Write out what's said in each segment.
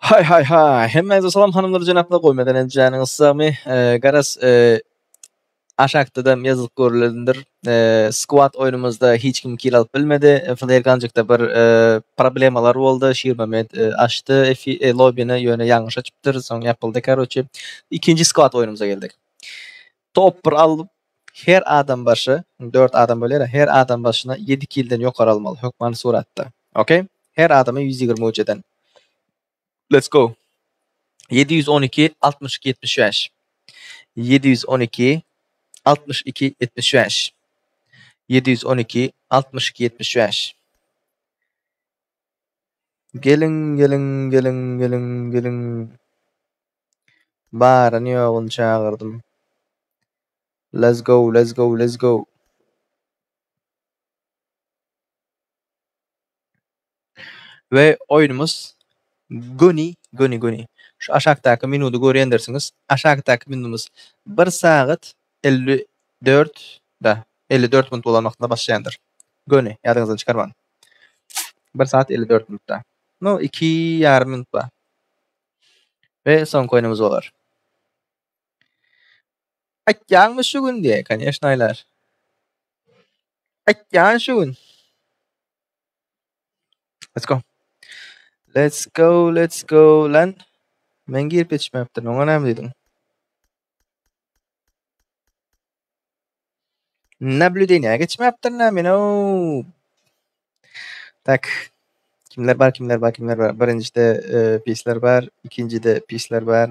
Hay hay hay. Hemmäňize salam hanymlar jenaplar goýmadan enjäniňiz sagmy? Garaz aşakda-da ýazylyp görülendir. Squad oýnumyzda hiç kim kill alyp bilmedi. Flare Gunjykda bir problemalar boldy. Şirmamet açdy lobbyny ýöne ýalňyş açypdyr. Soň ýapyldy karoçe. Ikinji squad oýnumyza geldik. Top bir alyp her adam başy 4 adam bolýar her adam başyna 7 killden ýokary almaly hökmany suratda. Okey? Her adama 120 uceden. Let's go. 712 62 75. 712 62 75. 712 62 75. Geliň, geliň, geliň, geliň, geliň. Baryny ýoguny çagyrdym. Let's go, let's go, let's go. We oýnumyz göni, göni, göni. Şu aşakdaky minudy görýändirsiňiz. Aşakdaky minudymyz 1 sagat 54 da 54 minut bolan wagtynda başlaýandyr. Göni, ýadyňyzdan çykarmaň. 1 sagat 54 minutda. No, 2 ýarym minut bar. We soňky oýnumyz bolar. Aýtýaňmy şu gün diýe, конечно, aýlar. Aýtýan şu gün. Let's go. Let's go, let's go lan. Men girip ýetişmäpdirin. Oňa näme diýdiň? Nablýudeniýä geçmäpdirin men. O. Tak. Kimler bar, kimler bar, kimler bar? Birinjide e, pisler bar, ikinjide pisler bar,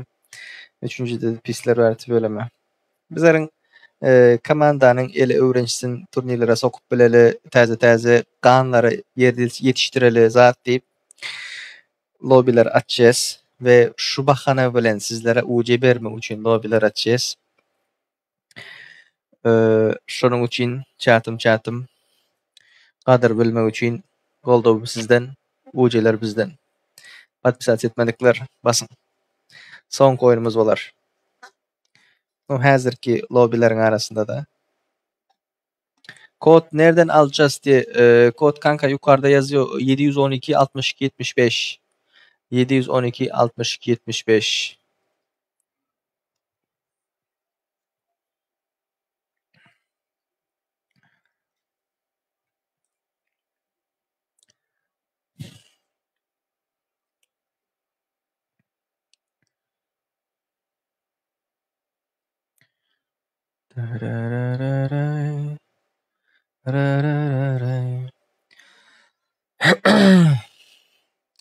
üçünjide pisler bar tüweleme. Bizleriň e, komandanyň eli öwrenişsin, turnirlere sokup bileli, täze-täze ganlary ýetişdireli zat diýip lobbyler açýas we şu bahana bilen sizlere UC bermek üçin lobbyler açýas. Şonuň üçin çatym çatym gadyr bilmek üçin goldaw sizden, UC-ler bizden. Podpisat etmedikler basyň. Soňky oýnumyz bolar. O häzirki lobbileriň arasynda da. Kod nereden alacağız diye e, kod kanka yukarıda yazıyor 712 62 75 712 62 75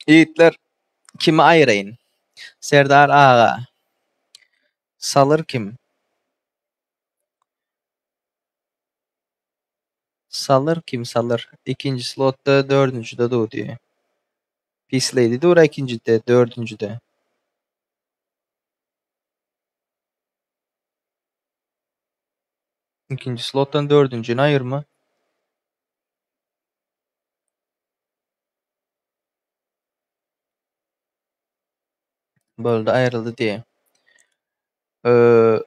Ýigitler kimi aýyraýyn? Serdar aga. Salyr kim? Salyr kim salyr? Ikinji slotda dördünjide dur diýýär. Peace Lady dur ikinjide, dördünjide. Ikinji slotdan dördünjini aýyrma. Boldy aýryldy diýe. Ee,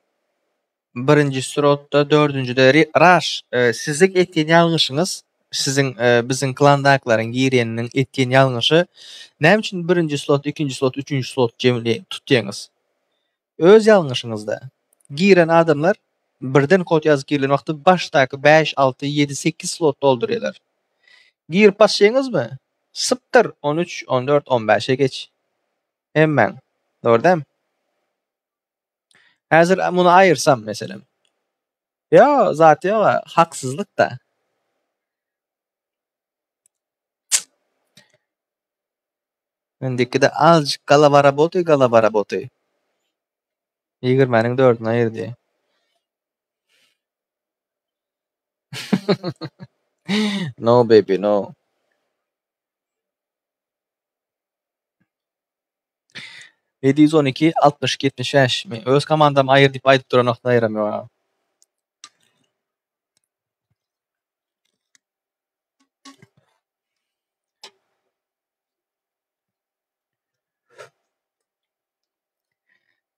birinji slotda dördünjide Raş, e, siziň etýän ýalňyşyňyz, siziň e, biziň klandakylaryň girýäniniň etýän ýalňyşy näme üçin birinji slot, ikinji slot, üçünji slot jemli tutýaňyz? Öz ýalňyşyňyzda giren adamlar birden kod ýazyp girilen wagty başdaky 5, 6, 7, 8 slot doldurýarlar. Girip başlaýaňyzmy? Sypdyr 13, 14, 15-e geç. Hemmäň. Dogry dämi? Häzir muny aýyrsam meselem. Ýa zat ýok, haksyzlyk da. Indikide azjyk galaba raboty, galaba raboty. Ýigirmäniň dördüni aýyrdy. No baby, no. 712 62 75. Men öz komandam aýyr diýip aýdyp duran wagtynda aýyram ýok.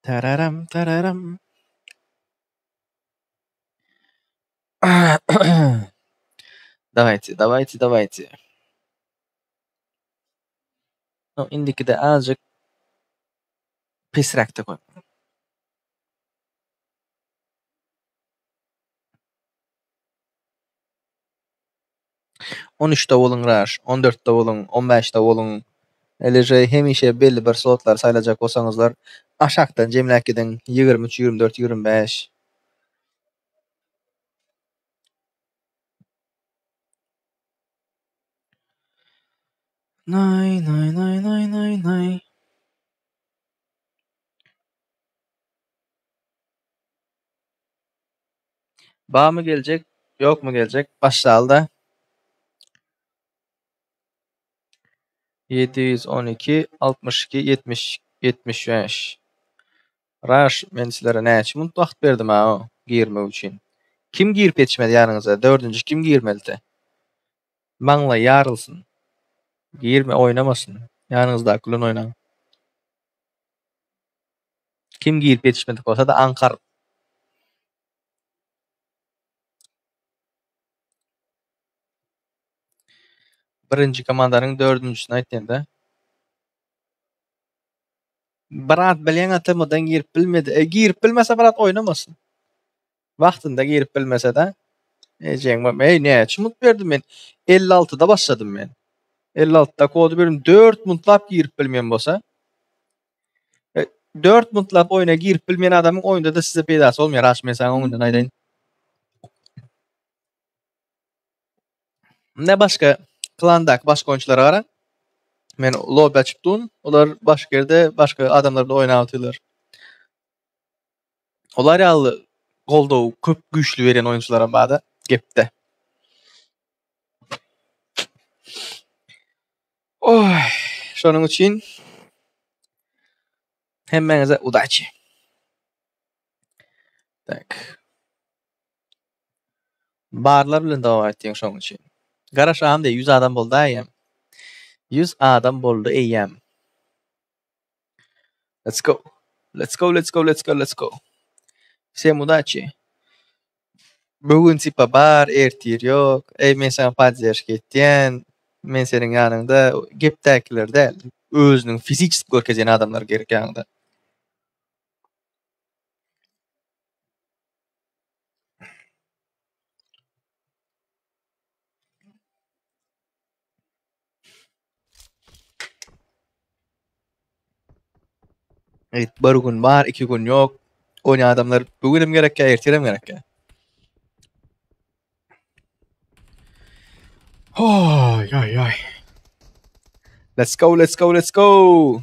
Tararam tararam. Давайте, давайте, давайте. No, indikide azjyk. Pesräkde goý. On üçde boluň Raş, on dörtde boluň, on bäşde boluň. Elije hemişe belli bir slotlary saýlajak bolsaňyzlar, aşakdan jemläp gidiň, 23, 24, 25. Naý naý naý naý naý naý. Barmy geljek, ýokmy geljek? Başlaly-da. 712 62 70 75. Raş, men sizlere näçe minut wagt berdim a girmek üçin? Kim girip ýetişmedi ýanyňyza? Dördünji kim girmelidi? Maňlaýy ýarylsyn. Girme, oýnamasyn. Ýanyňyzdaky bilen oýnaň. Kim girip ýetişmedik bolsa-da aňkar. Birinji komandanyň dördünjisini aýtýan-da. Brat bilýäň ATM-dan girip bilmedi. E, girip bilmese brat oýnamasyn. Wagtynda girip bilmese-de. Ejeň bak, ey näçe munt berdim men? 56-da başladym men. 56-da kody berdim. 4 muntlap girip bilmeýän bolsa. E, 4 muntlap oýuna girip bilmeýän adamyň oýunda-da size peýdasy bolmaýar. Aş men saňa öňünden aýdaýyn. Ne başga klandaky başga oýunçylara garaň. Men lobby açyp durun. Olar başga ýerde başga adamlar bilen oýnap otyrlar. Olar ýaly goldaw köp güýçli berýän oýunçylaram barda gepde. Oý, şonuň üçin hemmäňize udaçi. Tak. Barlar bilen dowam etdiň şonuň üçin. Garaşam diý 100 adam boldy eýýäm. 100 adam boldy eýýäm. Let's go. Let's go, let's go, let's go, let's go. Всем удачи. Bu gün tipa bar, ertir ýok. Ey men saňa podдержка etýän. Men seniň ýanyňda gepdäkiler däl. Özüniň fiziçeski görkezýän adamlar gerek ýanyňda. Evet, bir gün bar, iki gün ýok. Oýnaýan adamlar bu günem gerekýär, ertirem gerekýär. Oy ay ay. Let's go, let's go, let's go.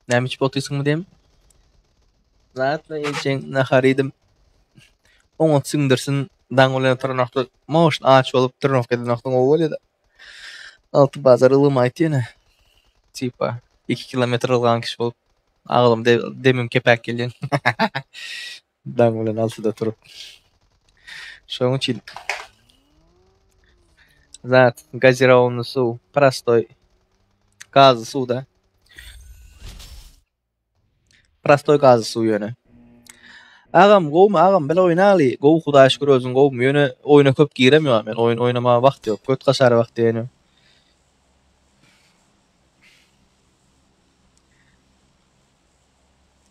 Näme içip otyrsyňmy diýem? Zatla ejeň nahar iýdim. Oňat siňdirsin. Daň bilen turanokda moşn aç bolup turanok edenokda gowy bolýar-da. Alty bazar ylym aýt ýene. Tipa 2 kilometr ylgan kişi bolup agzym demim kepäk gelýän. Daň bilen altyda turup. Şonuň üçin zat gazirowanyý suw, prostoý gazly suw-da. Prostoý gazly suw ýöne. Agam gowmy agam bile oýnaly. Gowy hudaýa şükür özüň gowmy ýöne oýuna köp giremýän men oýun oýnamaga wagt ýok göt gaşara wagt diýeni.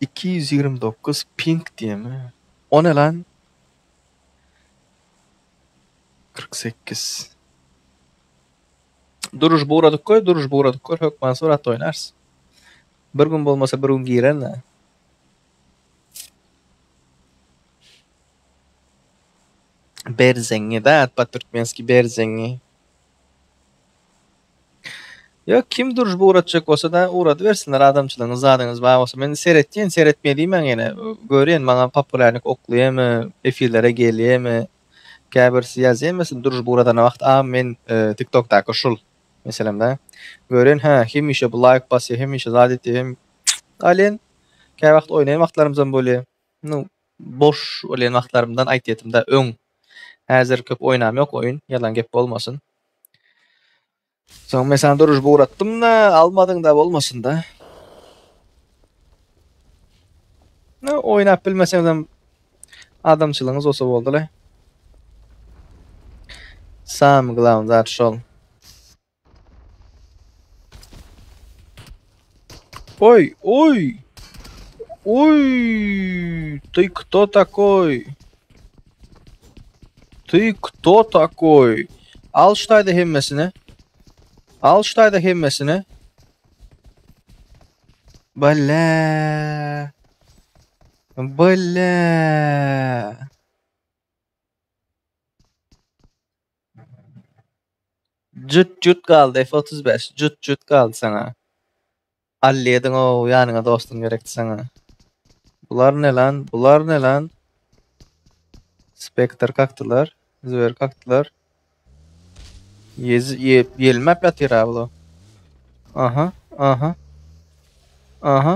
229 ping diýemi? O ne lan? 48. Duruş ugradyk gör, duruş ugradyk gör, hökman suratda oýnarys. Bir gün bolmasa bir gün giren-de. Berzeňňi, da, po-türkmenski berzeňňi. Ýok, kim duruşyp ugratjak bolsa-da ugradybersinler, adamçylygyňyz zadyňyz bar bolsa. Men seretýän, seretmeý diýmäň ýene. Görýän, maňa populýarnik oklaýamy, efirlere gelýämi. Käbirisi ýazýar meselem, duruşyp ugradana wagt, a men TikTokdaky şul, meselem-de. Görýän, hä, hemişe bu laýk basýar, hemişe zat etýär, hem alýan. Käwagt oýnaýan wagtlarymyzam bolýar. Nu, boş bolýan wagtlarymdan aýtýatym-da öň. Häzir köp oýnam ýok oýun, ýalan gep bolmasyn. Soň men sana družba ugratdym-da, almadyň-da bolmasyn-da. Nu, oýnap bilmeseňizem adamçylygyňyz bolsa boldy-la. Samy glawny zat şol. Oý, oý. Oý, ты кто такой? Ты кто такой? Al şu taýda hemmesini. Al şu taýda hemmesini. Bale. Bale. Jüt-jüt galdy F-35. Jüt-jüt galdy saňa. Allyýediň ow, ýanyňa dostuň gerekdi saňa. Bular ne lan? Bular ne lan? Spektr kakdylar. Zwer kakdylar. Ýez ýelmäp ýatyr ha bular. Aha, aha. Aha.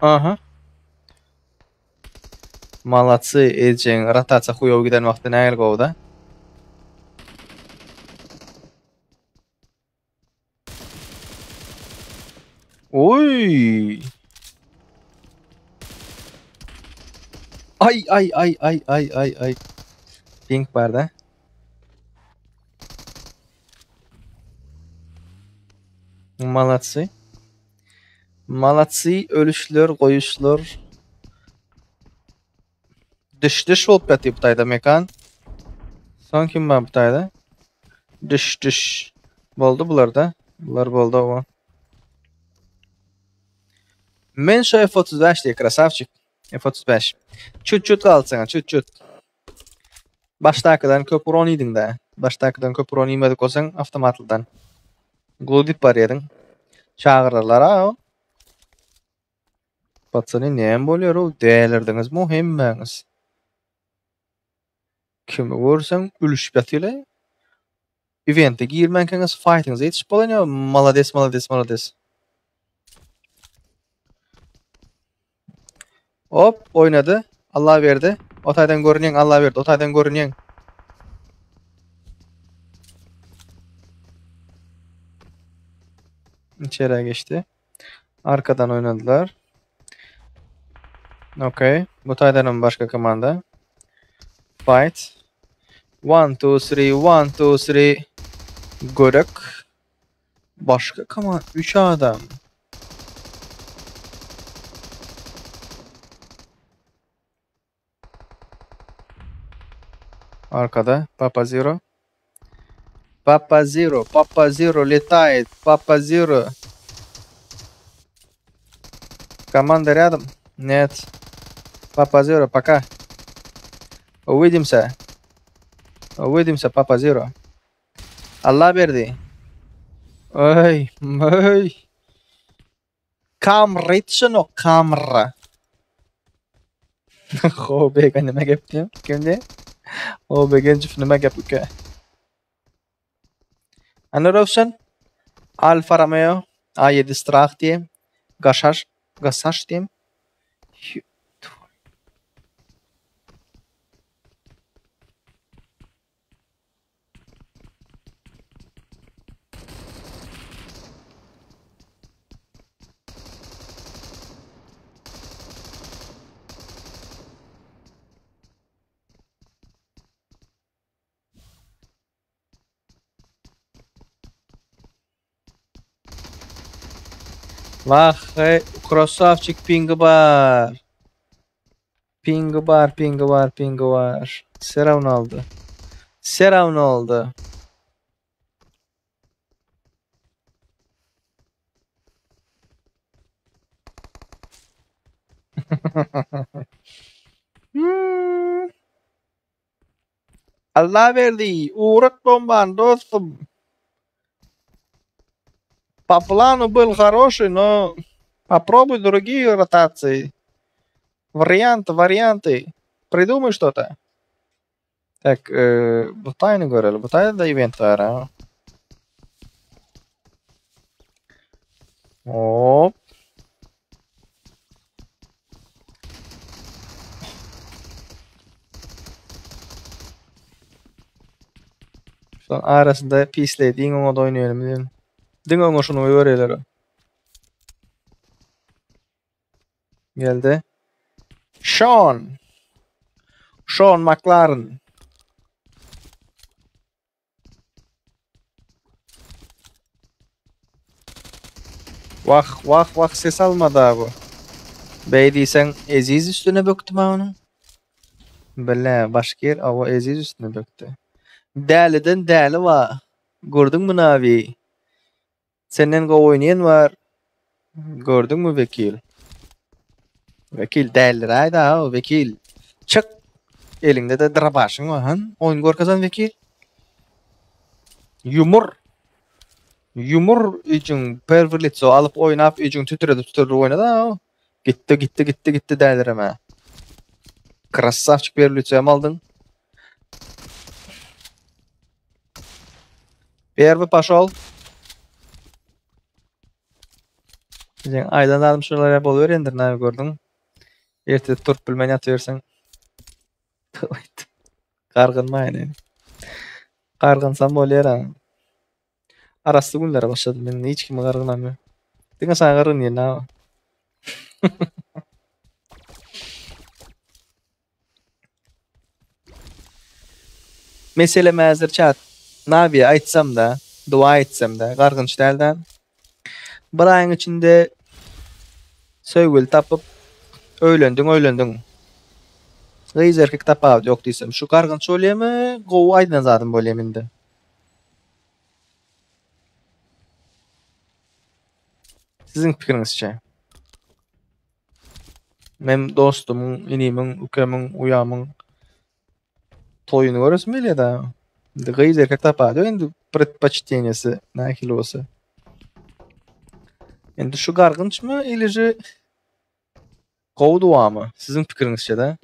Aha. Malatsy ejeň rotasiýa huýow giden wagty nägile gowuda. Oý. Ay ay ay ay ay ay ay. Pink barda. Malatsy. Malatsy ölüşler, goýuşlar. Düş-düş bolup ýatyr bu taýda mekan. Soň kim bar bu taýda? Düş-düş. Boldy bularda. Bular boldy owa. Men şu F-35 diýe krasavçik. F-35. Çüt-çüt galdy saňa, çüt-çüt. Başdakydan köp uran iýdiň-dä. Başdakydan köp uran iýmedik bolsaň awtomatlydan. Gudip barýadyň. Çagyrarlar-a o. Patsany näme bolýar-ow, dälirdiňizmi hemmäňiz? Kimi görseň ülüşip ýatyr-laý. Evente girmänkäňiz faýtyňyza ýetişip bolaýyn ýa malades malades malades. Hop oýnady. Allah berdi. O taýdan görünýäň Allah berdi. O taýdan görünýäň. Içeri geçdi. Arkadan oynadylar. Okey. Bu taýdan başga komanda. Fight. 1 2 3 1 2 3 Görek. Başga komanda 3 adam. Arkada Papa Zero. Papa Zero, Papa Zero летает, Папа Zero. Команда рядом? Нет. Папа Zero, пока. Увидимся. Увидимся, Папа Zero. Allah berdi. Oý, oý. Kamra ýetişenok, kamra. Hobega nima gap diýem? Kimdi? Hobega nima gap uka? Ana Röwşen Alfa Romeo A7 Strach diýem. Gaşaş, Gasaş diýem. Wah, krasavçik pingi bar. Pingi bar, pingi bar, pingi bar. Seravn aldy. Seravn oldu. Hmm. Allah verdi. Uğrat bomban dostum. По плану был хороший, но попробуй другие ротации. Варианты, варианты. Придумай что-то. Так, bu taýyny göreli. Bu taýda da event bar ha. Hop. Şoň arasynda pisleýdiň oňa da oýnaýalım diýen. Diňe oňa şuny göreler. Geldi. Sean. Sean McLaren. Wah, wah, wah ses almada bu. Beý diýseň Eziz üstüne bökdüm a onuň. Bile, başgir awa Eziz üstüne bökdi. Däliden däli ba. Gördüňmi Nabi? Senden gowy oýnaýan bar. Gördüňmi Wekil? Wekil däliräýdä Wekil. Çyk. Eliňde-de drabaşyň bar han. Oýun görkezen Wekil. Ýumur. Ýumur öýjüň perwer litso alyp oýnap öýjüň titredip titredip oýnada. Gitdi gitdi gitdi gitdi dälireme. Krassavçik perwer litso hem aldyň. Perwy poşol. Sen aýdan zadym şolar ýa boluberýändir näme gördüň. Erte turup bilmän ýatyberseň. Gargynma ýene. Gargynsam bolýar ha. Arassa günlere başladym men hiç kime gargynam ýok. Diňe saňa gargynýan ha. Meselem häzir çat Nabiýa aýtsamda, dua etsemde, gargynç dälde. Bir aýyň içinde söýgüli tapyp öýlendiň öýlendiň. Gyz erkek tapawudy ýok diýsem, şu gargynç bolýamy, gowy aýdylan zadym bolýamy indi? Siziň pikiriňizçe? Men dostumyň, inimiň, ukemyň, uýamyň toýuny göresim gelýär-dä. Indi gyz erkek tapady indi predpoçteniýesi nähili bolsa. Indi şu gargynçmy ili же gowy duamy? Siziň pikiriňizçe-de?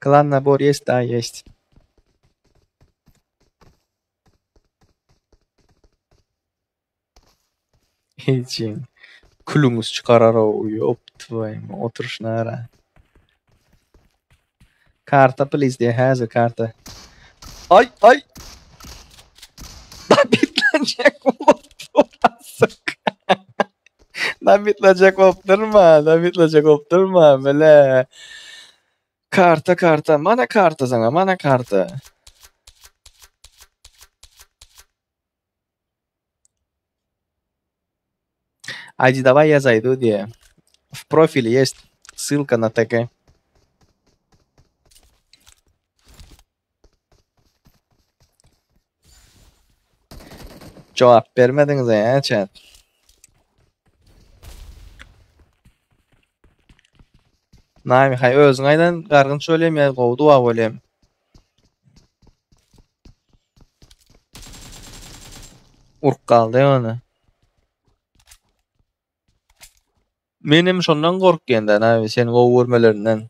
Klan nabor есть, да, есть. Hiçiň külüňiz çykarar-ow, ýop twoýmy, oturyşyna gara. Karta please diýýär, häzir karta. Aý, aý! Dabitlenjek bolup durasyn. Dabitlenjek bolup durma, dabitlenjek bolup durma, bile. Karta, karta, mana karta saňa, mana karta. Айди, давай я зайду, где в профиле есть ссылка на ТГ. Jogap bermediňiz ä chat. Naimi haý özüň aýdan gargynç bolýam ýa gowy duwa bolýam. Urup galdy ony. Menem şondan gorkýan da Naimi seni gowy görmelerinden.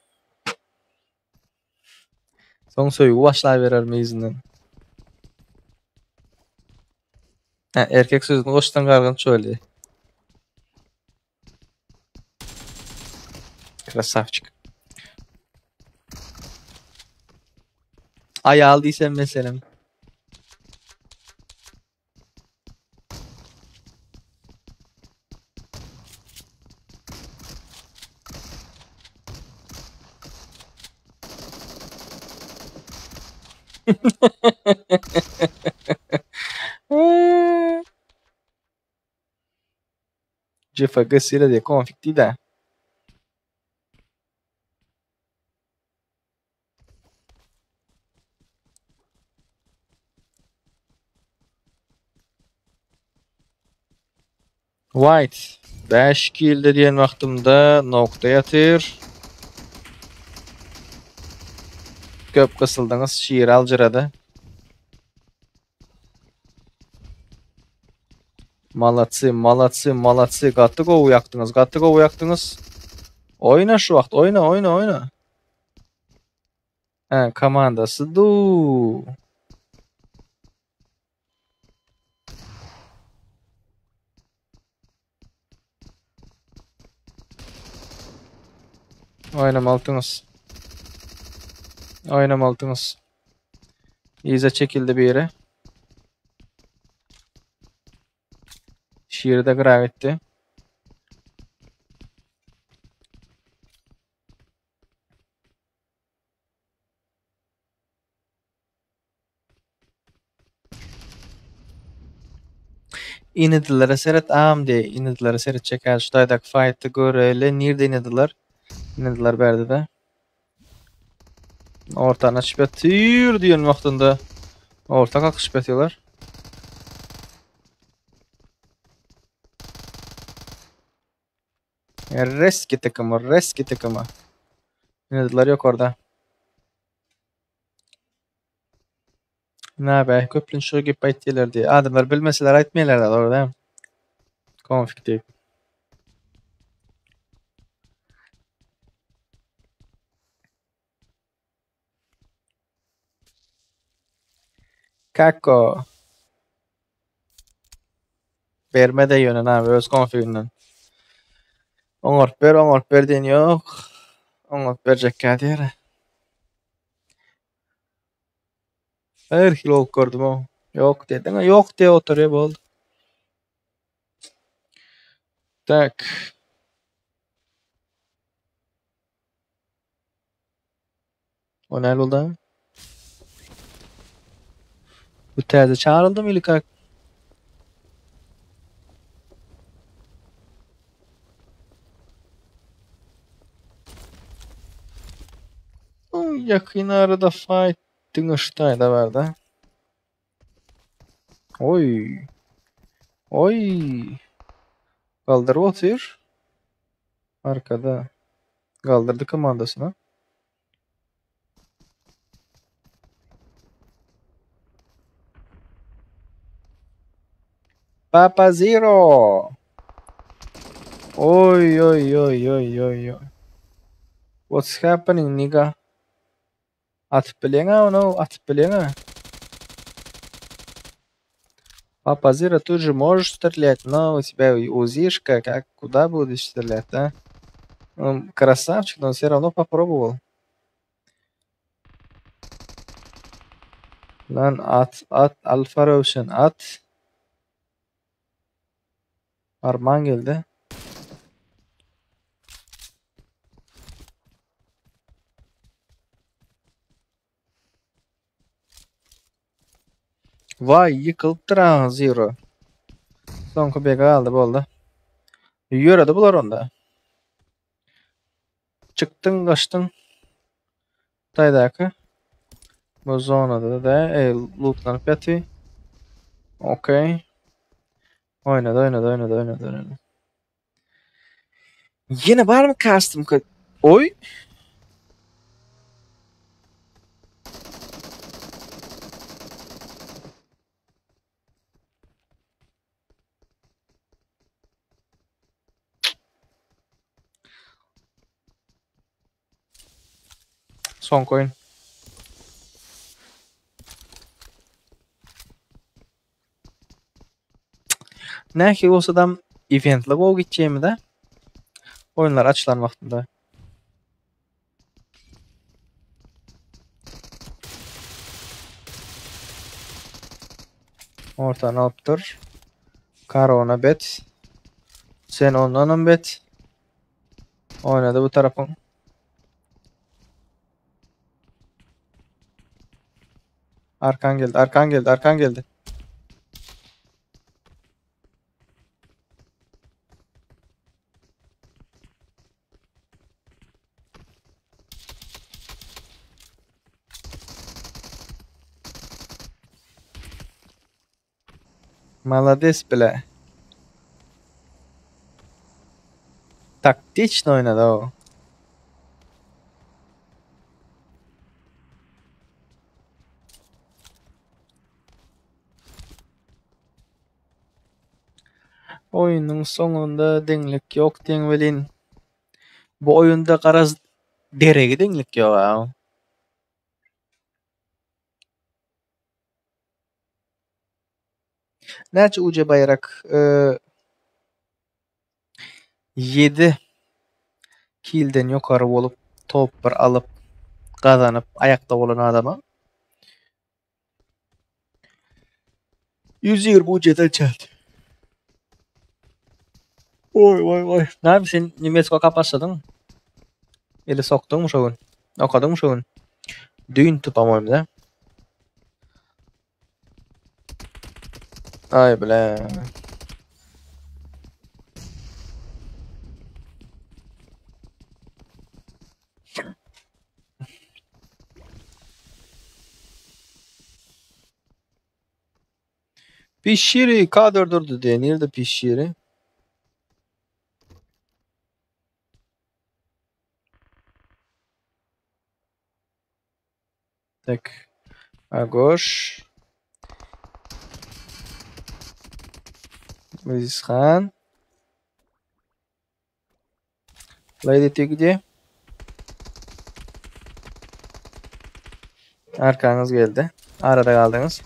Soň söýgi başlaberer yzyndan. Hä, erkek sözüni goşsaň gargynç bolýar. Krasavçik. Aýal diýsem meselem. CFG sile diye config diýdä. White 5 kilde diýen wagtymda nokta ýatyr. Köp gysyldyňyz, şir aljyrady. Malatsy, malatsy, malatsy. Gaty gowy ýakdyňyz, gaty gowy ýakdyňyz. Oýna şu wagt, oýna, oýna, oýna. Hä, komandasy du. Oýnamalydyňyz. Oýnamalydyňyz. Yza çekildi biri. Şiri de gyra gitdi. Inedilere seret am diý. Inedilere seretjek häzir şu taýdaky fighty göreli. Nirde inediler? Inediler bärde-de. Ortany açyp ýatyr diýen wagtynda orta kalkyşyp ýatyrlar. Reski takımı, reski takımı. Inediler ýokarda. Näbä, köplenç şu gep aýtýarlar diýip. Adamlar bilmeseler aýtmaýarlar da, dogry däl. Konfig diýip. Kako. Berme de ýöne näme öz konfiginden. Oňaryp ber, oňaryp ber diýen ýok. Oňaryp berjekkä diýer. Her hili bolup gördüm o. Ýok diýdi. Diňe ýok diýip oturýar boldy. Tak. O näl boldy? Bu täze çağryldymy ili kak? Ýakyn arada fight diňe şu taýda barda. Oý. Oý. Galdyryp otyr. Arkada. Galdyrdy komandasyna. Papa Zero. Oy oy oy oy oy oy. What's happening nigga? Atyp bilýäň-ä ony, atyp bilýäň-ä. Папа Зира, ты же можешь стрелять, но у тебя УЗИшка, как, куда будешь стрелять, а? Он красавчик, но он все равно попробовал. Lan at, at, Alfa Röwşen, at. Arman geldi. Waý, ýykylypdyr a Zero. Soňky bege galdy, boldy. Ýöredi bular onda. Çykdyň, gaçdyň. Hytaýdaky bu zonada da e, lootlanyp ýaty. Okey. Oýnady, oýnady, oýnady, oýnady, oýnady. Ýene barmy custom kod? Oý. Soňky oýun. Nähili bolsadam eventli gowy gitjegimizde oýunlar açylan wagtynda. Ortany alypdyr. Korona bet. Sen ondanam bet. Oýnady bu tarapyň. Arkan geldi, arkan geldi, arkan geldi. Malades bile. Taktiçny oýnady o. Oýnuň soňunda deňlik ýok diýen welin, bu oýunda garaz deregi deňlik ýog-a. Näçe UC baýrak? 7 kilden ýokary bolup, top 1 alyp, gazanyp, aýakda bolan adama 120 UC-den çält. Oý, oý, oý. Näme sen nemes okap başladyň? Eli sokduňmy şo gün? Okadyňmy şo gün? Düýn po-moýemu, da? Aý, bile. Pişiri K4 durdy diýe. Nirde pişiri? Tek. Agoş. Azizhan. Lady ты где? Arkanız geldi. Arada kaldınız.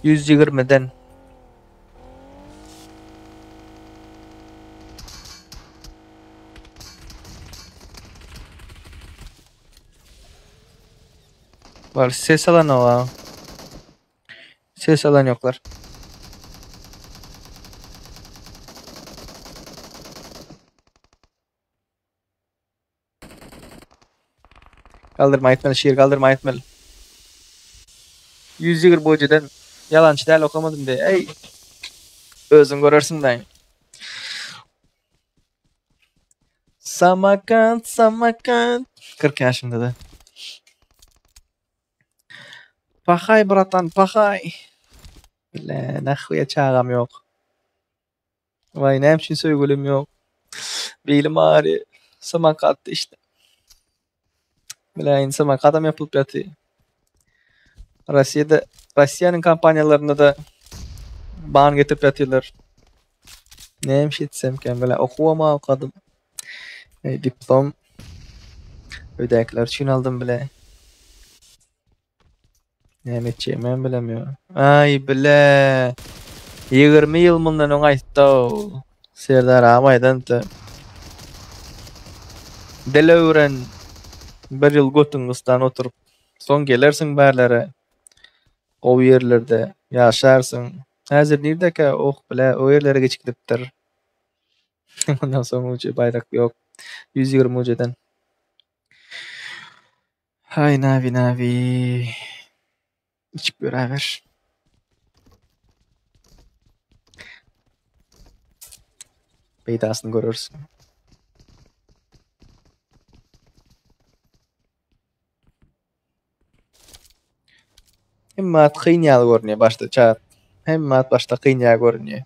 120'den Var ses alan o. Ses alan yoklar. Kaldırma etmeli şiir kaldırma etmeli. 120 hoca'dan yalançı değil okamadım diye. Ey özün görürsün dayı. Samarkand, Samarkand. 40 yaşında da. Pahay bratan, pahay. Bile, nahuya çağam yok. Vay näme üçin söýgülim ýok. Belim agyry. Samarkantda işte. Biläýin samokatam ýapylyp ýaty. Rossiýada Rossiýanyň kompaniýalarynda da ban getirip ýatyrlar. Näme iş etsemkäm bile okuwam okadym. E, diplom öýdäkiler üçin aldym bile. Näme etjegimem bilemýän. Aý bile. 20 ýyl mundan öň aýtdy-ow. Serdar agam aýdandy. Dil öwren. Bir ýyl götüň gysdan oturyp, soň gelersiň bärlere. Gowy ýerlerde ýaşarsyň. Häzir nirdekä? Oh bile, o ýerlere geçip gidipdir. Ondan soň uje baýdak ýok. 120 ujeden. Haý Navi Navi. Içip ýöräber. Peýdasyny göreris. Hemme zat kyn ýaly görünýär başda çat. Hemme zat başda kyn ýaly görünýär.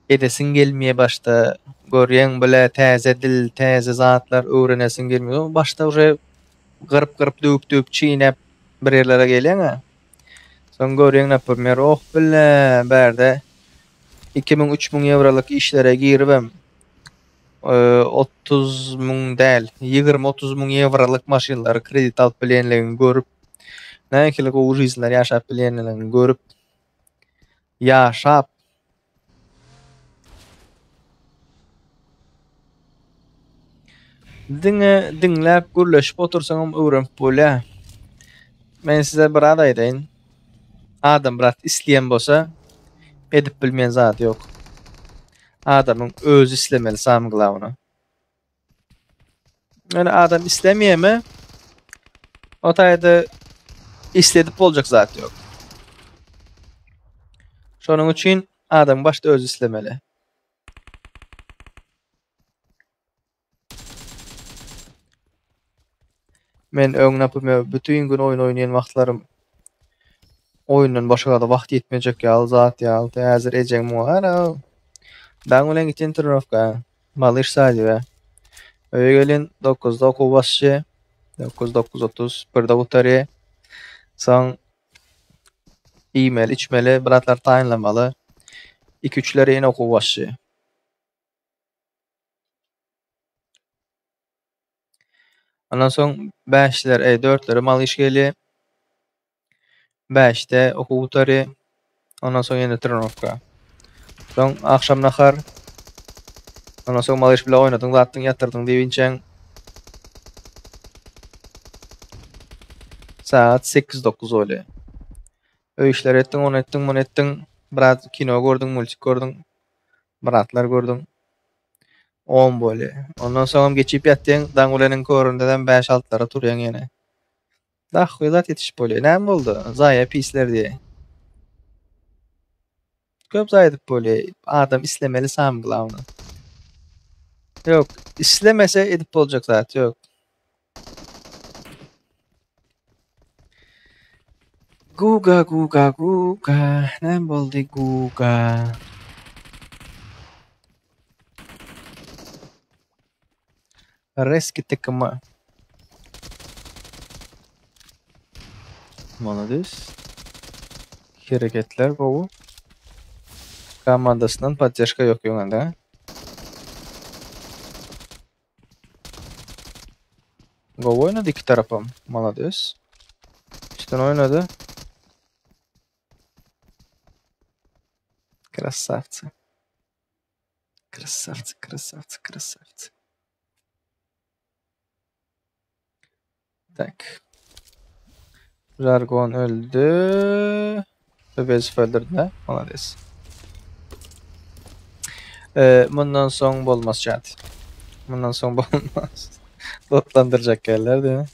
Edesiň gelmeýär başda. Görýäň bile täze dil, täze zatlar öwrenesiň gelmeýär. Başda uje gyryp-gyryp, döwüp-döwüp, çeýnäp bir ýerlere gelýäň-ä. Soň görýäň naprimýer, oh bile bärde 2000 3000 ýewrolyk işlere giribem 30 müň däl, 20-30 müň ýewrolyk maşynlary kredit alyp bilýänligiňi görüp, nähili gowy žiznler ýaşap bilýänligiňi görüp, ýaşap Diňe diňläp gürleşip otursaňam öwrenip bolýar. Men size bir zat aýdaýyn. Adam bir zat isleýän bolsa, edip bilmeýän zady ýok. Adamyň özi islemeli samyý glawny. Ýöne adam islemeýärmi? O taýda isledip boljak zat ýok. Şonuň üçin adam başda özi islemeli. Men öň naprimýer bütin gün oýun oýnaýan wagtlarym oýundan başga zada wagt ýetmejek ýaly zat ýaly. Häzir ejeň muňa gara daň bilen gitýän trenirowka. Malyş sadyga. Öýe gelin 9-da okuw başlaýar. 9 9:30 birde gutarýar. Soň iýmeli, içmeli, bir zatlar taýynlamaly. 2-3-lere ýene okuw başlaýar. Ondan soň 5-ler, e, 4-lere malyş gelýär. 5-de okuw gutarýar. Ondan soň ýene trenirowka. Soň agşam nahar. Ondan soň malyş bilen oýnadyň, zatdyň, ýatyrdyň diýip inçäň. Saat 8-9 bolýar. Öý işleri etdiň, ony etdiň, muny etdiň. Biraz kino gördüň, multik gördüň. Myratlar gördüň. 10 bolýar. Ondan soňam geçip ýatýaň, daň bileniň köründedem 5-6-lara turýaň ýene. Dahy zat ýetişip bolýar. Näme boldy? Zaýa pisler diýe. Köp zaýa edip bolýar. Adam islemeli sam glawny. Ýok, islemese edip boljak zat ýok. Guga guga guga näme boldy guga. Reski TKM. Молодец. Hereketler gowy. Komandasyndan poddeşka ýok ýöňende. Gowy oýnady iki tarapam. Молодец. Üstün oýnady. Красавцы. Красавцы, красавцы, красавцы. Tak. Jargon öldü. Bebezow öldürdü. Молодец. Mundan soň bolmaz chat. Mundan soň bolmaz. Lotlandyrjak geldiler değil mi?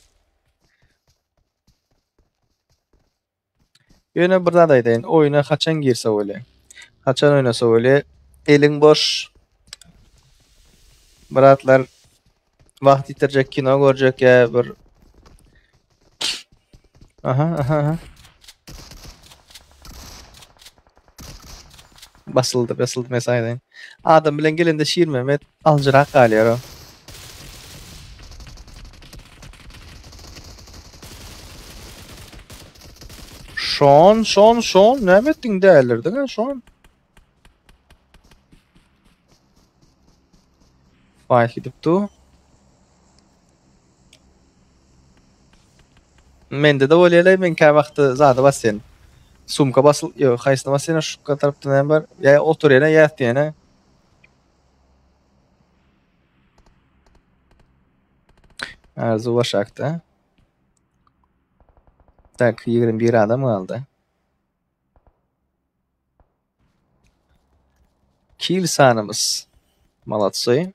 Ýöne bir zat aýdaýyn, oýuna haçan girse bolýar. Haçan oýnasa bolýar. Eliň boş. Bratlar wagt ýitirjek, kino görjek ýa bir Aha, aha, aha. Basyldy, basyldy men sana aýdaýyn. Adam bilen gelende Şirmehmet aljyrak galýar o. Şon, şon, şon, näme etdiň dälirdiň ha şon. Fight gidip du. Mende de bolýar, men kä wagtda zada basýan. Sumka basyl, ýok, haýsyny basýan, şu tarapda näme bar? Ýa oturýan, ýa ýatýan. Arzuw aşakda. Tak, 21 adam galdy. Kill sanymyz. Молодцы.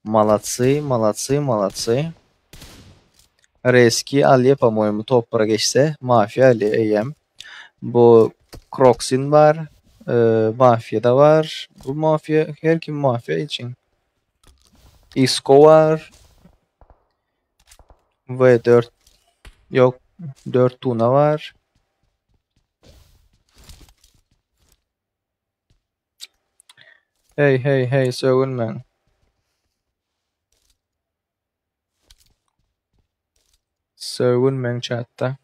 Молодцы, молодцы, молодцы. Reski alýa по-моему topara geçse. Mafia alýa eýýäm. Bu Croxin bar. E, Mafia da bar. Bu mafia her kim mafia için. Isco var. V4 yok 4 Tuna var. Hey hey hey sögünmäň. Sögünmäň chatda.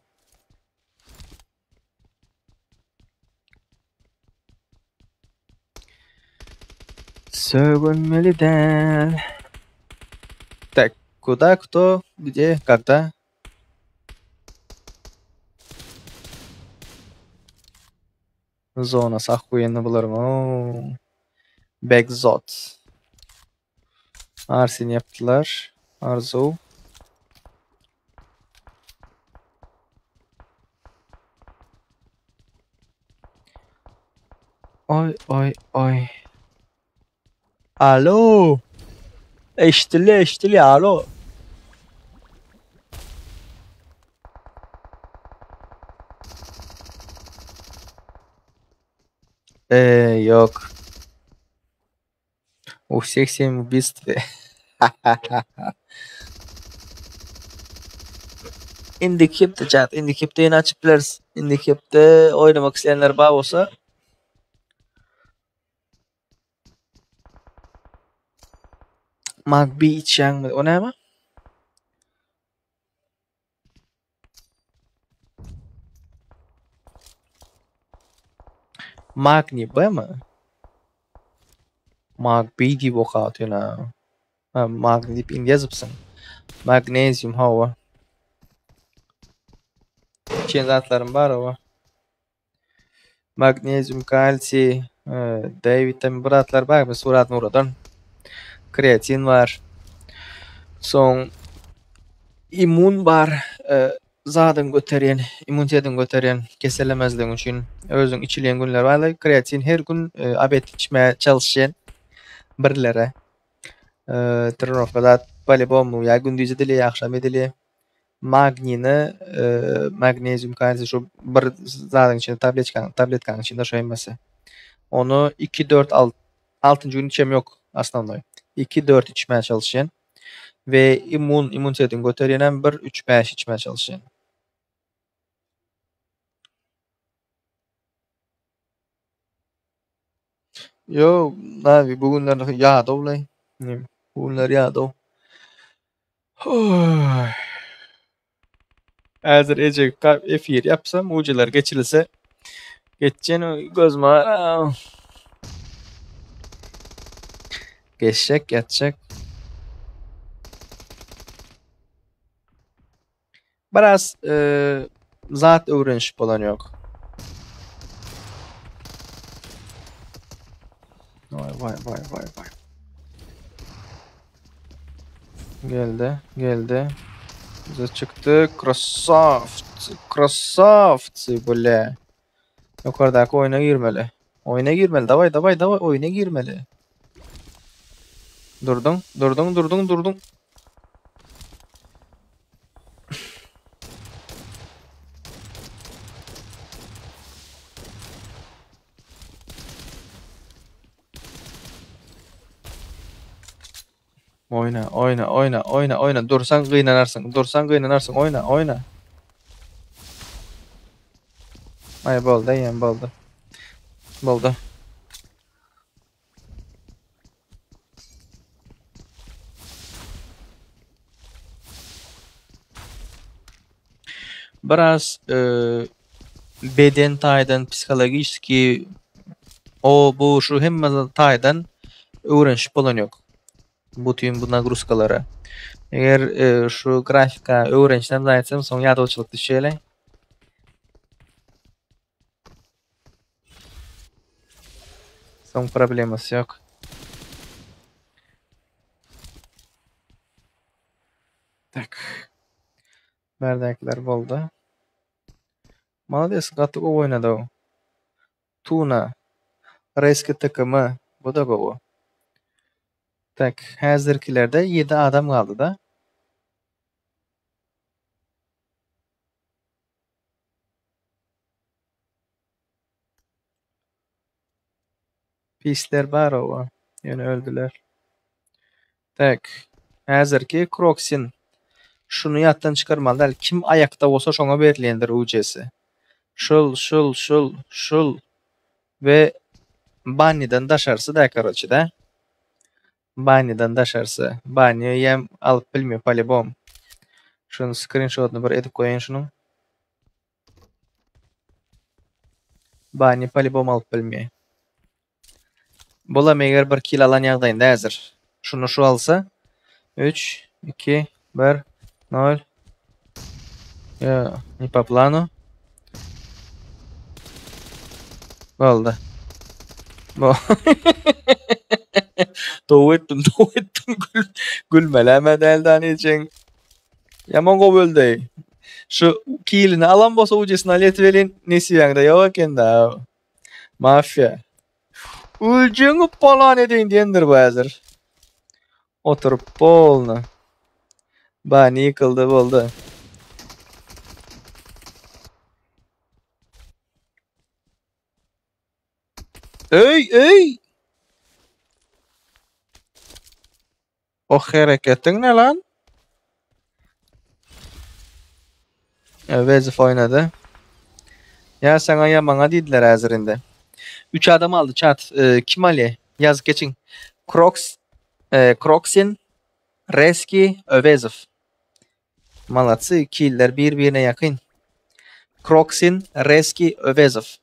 Sögünmeli däl. Так, куда, кто, где, когда? Zona охуенно bularyň. Oo. Begzot. Arsin yaptılar. Arzu. Oy oy oy. Alo. Eşitili eşitili alo. Yok. У всех 7 убийств. Indiki hepde chat, indiki hepde ýene açyp bileris. Indiki hepde oýnamak isleýänler bar bolsa. Mag B içýäňmi? O näme? Magni B mi? Mag B diýip okap otyryn ha. Ha, Magni diýip indi ýazypsyň. Magnezium hawa. İçen zatlarym bar hawa. Magnezium, kalsiý, D vitamin bir zatlar bar. Men suratyny ugradan. Kreatin bar. Soň immun bar. Zadyň göterýän, immunitetiň göterýän, kesellemezligiň üçin özüň içilýän günler bar. Kreatin her gün obed içmäge çalyşýan birlere. Trenirovka zat по-любому ýa gündiz edilýär, ýa agşam edilýär. Magnini, magnezium, kalsiý şu bir zadyň içinde tabletkanyň tabletkanyň içinde şu hemmesi. Ony 2 4 6 altynjy gün içem ýok основной. 2 4 içmäge çalyşýan we immun immunitetiň göterýänem 1 3 5 içmäge çalyşýan. Ýok, Nabi bu günler ýadawlaý. Bu günler ýadaw. Häzir eje efir ýapsam, ujeler geçirilse geçjen gözüm ara. Geçjek, ýatjak. Biraz e, zat öwrenişip bolan ýok. Vay vay vay vay vay. Geldi, geldi. Bize çykdy. Krasavцы, krasavцы, bile. Ýokardaky oýuna girmeli. Oýuna girmeli. Daway, daway, daway oýuna girmeli. Durduň, durduň, durduň, durduň. Oýna, oýna, oýna, oýna, oýna. Dursaň gynanarsyň. Dursaň gynanarsyň. Oýna, oýna. Ay boldy, eýýäm boldy. Boldy. Biraz e, beden taýdan, psihologiki o bu şu hemme taýdan öwrenişip bolan ýok. Bütün bu nagruzkalara. Eger e, şu grafika öwrenişden zaýatsam soň ýadawçylyk düşýär. Soň problemasy ýok. Tak. Bärdäkiler boldy. Malades gaty gowy oýnady. Tuna. Reski TKM. Bu da gowy. Tak, häzirkilerde 7 adam galdy da. Pisler bar owa. Ýöne öldüler. Tak. Häzirki Kroksin. Şuny ýatdan çykarmaly däl. Kim aýakda bolsa şoňa berilýändir UC-si. Şul, şul, şul, şul we Bannidan daşarsy da koroçe da. Bannidan daşarsy. Banni ýem alyp bilmiyor polibom. Şuny screenshotyny bir edip goýaýyn şunuň. Banni polibom alyp bilmiyor. Bulam eger bir kill alan ýagdaýynda häzir. Şunu şu alsa 3 2 1 0 Ya, не по плану. Boldy. Bo Tow etdim, tow etdim. Gül, gülmeläme däl danijeň. Ýaman gowy öldi. Şu killini alan bolsa ujesini alýet welin nesibäňde ýok eken da. Mafiýa. Öljüňi palan edeýin diýendir bu häzir. Oturyp polny. Bani ýykyldy boldy. Öý, öý! O hereketiň ne lan? Vezif oýnady. Ýa saňa ýa maňa diýdiler häzir indi. 3 adam aldy chat. E, kim alýa? Ýazyp geçiň. Crocs, e, Croksin, Reski, Öwezow. Malatsy, killer bir-birine ýakyn. Croksin, Reski, Öwezow.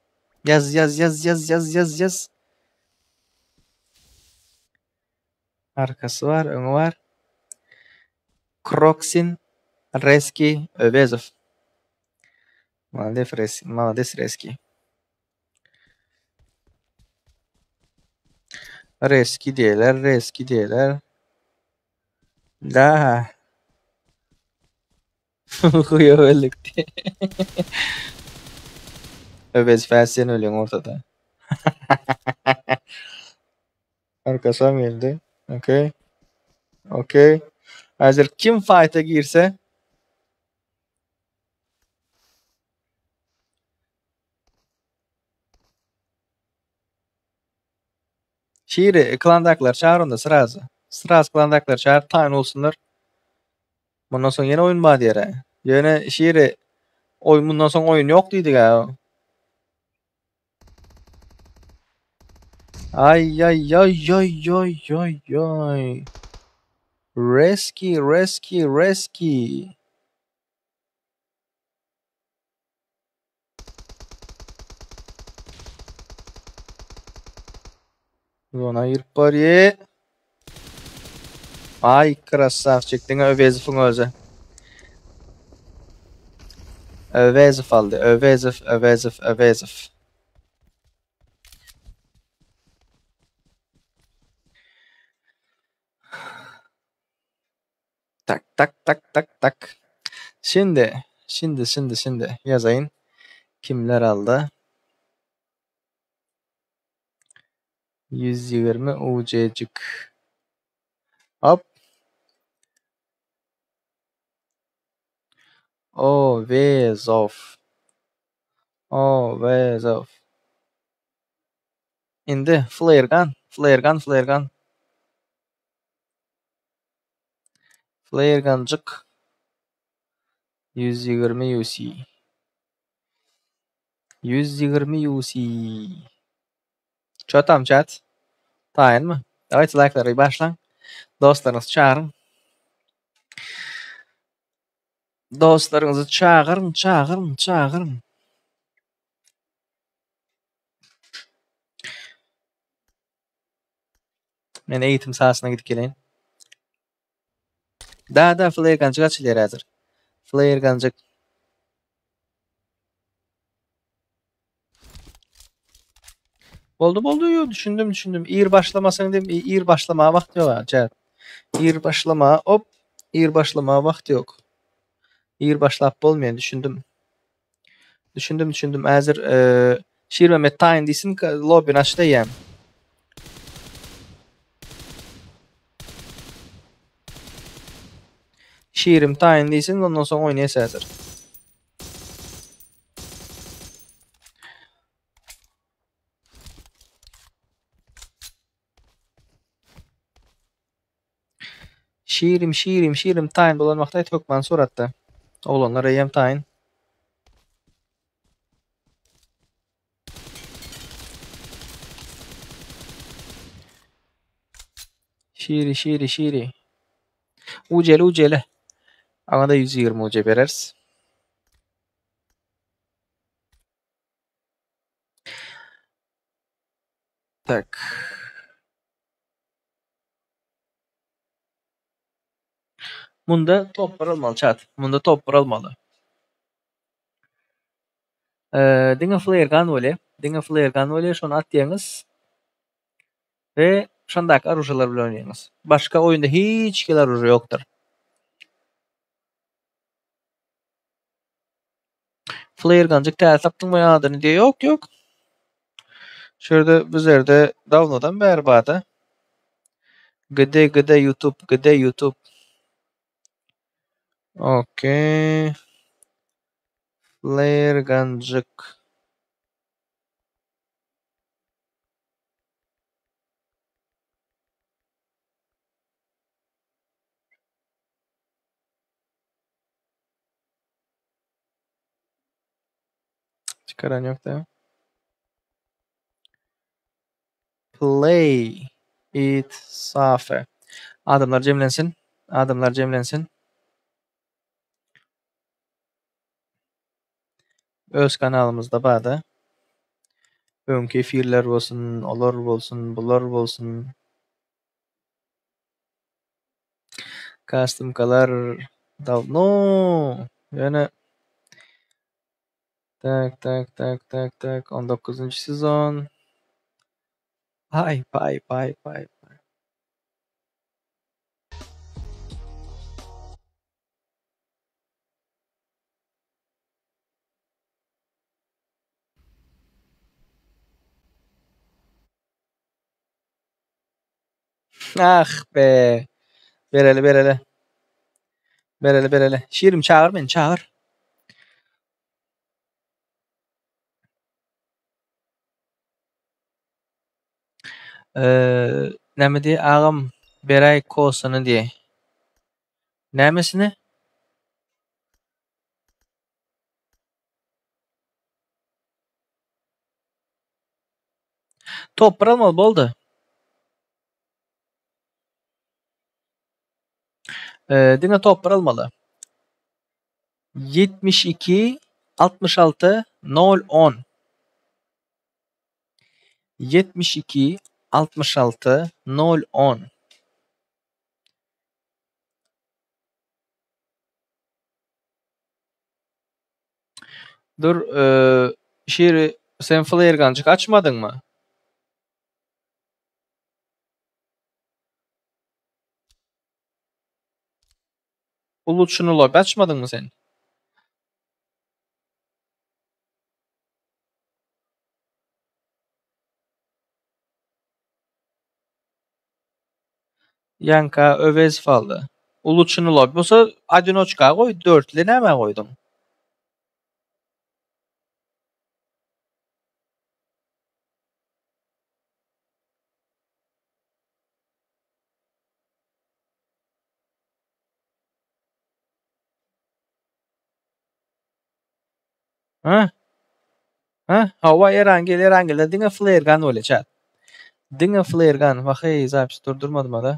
Ýaz, ýaz, ýaz, ýaz, ýaz, ýaz, ýaz. Arkasy bar, öňi bar. Kroksin, Reski, Öwezow. Malades Reski, malades Reski. Reski diýerler, Reski diýerler. Da. Huýa öldük. Öwez sen ölüň ortada. Arkasam geldi. Okey. Okey. Hazır kim fight'a girse Şiri klandaklar çağır onda srazu. Srazu klandaklar çağır taýyn bolsunlar. Bundan soň ýene oýun bar diýer. Ýöne şiri oýun bundan soň oýun ýok diýdik ha. Ay ay ay ay ay ay ay. Reski reski reski. Zona girip barýa. Ay krasavçik diňe Öwezowyň özi. Öwezow aldy. Öwezow, Öwezow, Öwezow. Tak tak tak tak tak. Şimdi, şimdi, şimdi, şimdi yazayım. Kimler aldı? 120 UC'cik. Hop. Ovezov. Ovezov. Indi flare gun, flare gun, flare gun. Flare gun'cık. 120 UC. 120 UC. Çatam chat. Taýyn mı? Dawajte like'lary başlaň. Dostlaryňyzy çagyryň. Dostlaryňyzy çagyryň, çagyryň, çagyryň. Men eğitim sahasına gidip geleyim. Daha da flare gun'cık açılýar häzir. Flare gun'cık. Boldy boldy yo düşündim düşündim. Ir başlamasaň diýip ir başlamaga wagt ýok ha chat. Ir başlama hop ir başlamaga wagt ýok. Ir başlap bolmaýar düşündim. Düşündim düşündim. Häzir e, Şirmehmet taýyn diýsin lobbyny aç diýýän. Şirim taýyn diýsin ondan soň oýnaýas häzir. Şirim şirim şirim taýyn bolan wagty aýt hökman suratda. Oglanlar eýýäm taýyn. Şiri şiri şiri. UC'li UC'li. Ana da 120 UC bereriz. Tak. Munda top almaly chat. Munda top almaly. Ee, diňe flare gun bolýar. Diňe flare gun bolýar. Şony atýaňyz. We şondaky orужиялар bilen oýnaýaňyz. Başga oýunda hiç hili оружие ýokdur. Flare gun'cık täze tapdyňmy adyny diýe ýok ýok. Şurada bizlerde dawnodan bäri barda. GD GD YouTube GD YouTube. Okey. Flare gun'cık. Çıkaran yok da. Play it safe. Adamlar jemlensin. Adamlar jemlensin. Öz kanalymyzda barda. Öňki efirler bolsun, olar bolsun, bular bolsun. Customkalar давно. Ýöne Tak tak tak tak tak 19. sezon. Ay pay pay pay pay. Ah be. Bereli bereli. Bereli bereli. Şirim çagyr meni çagyr. Ee, näme diýe agam beräý kosyny diýe. Nämesini? Top bir almaly boldy. Diňe top bir almaly. 72 66 0 10 72 66 0 10 Dur, Şiri, sen flare gunjyk açmadyňmy? Uluçyny lobby açmadyňmy sen? Ýanka Öwezow aldy. Uluçyny lobby bolsa odinoçka goý, dörtli nämä goýduň? Ha? Ha? Hawa Erangel, Erangelden diňe flare gun bolýar chat. Diňe flare gun. Wah-eý, zapis durdurmadym-da.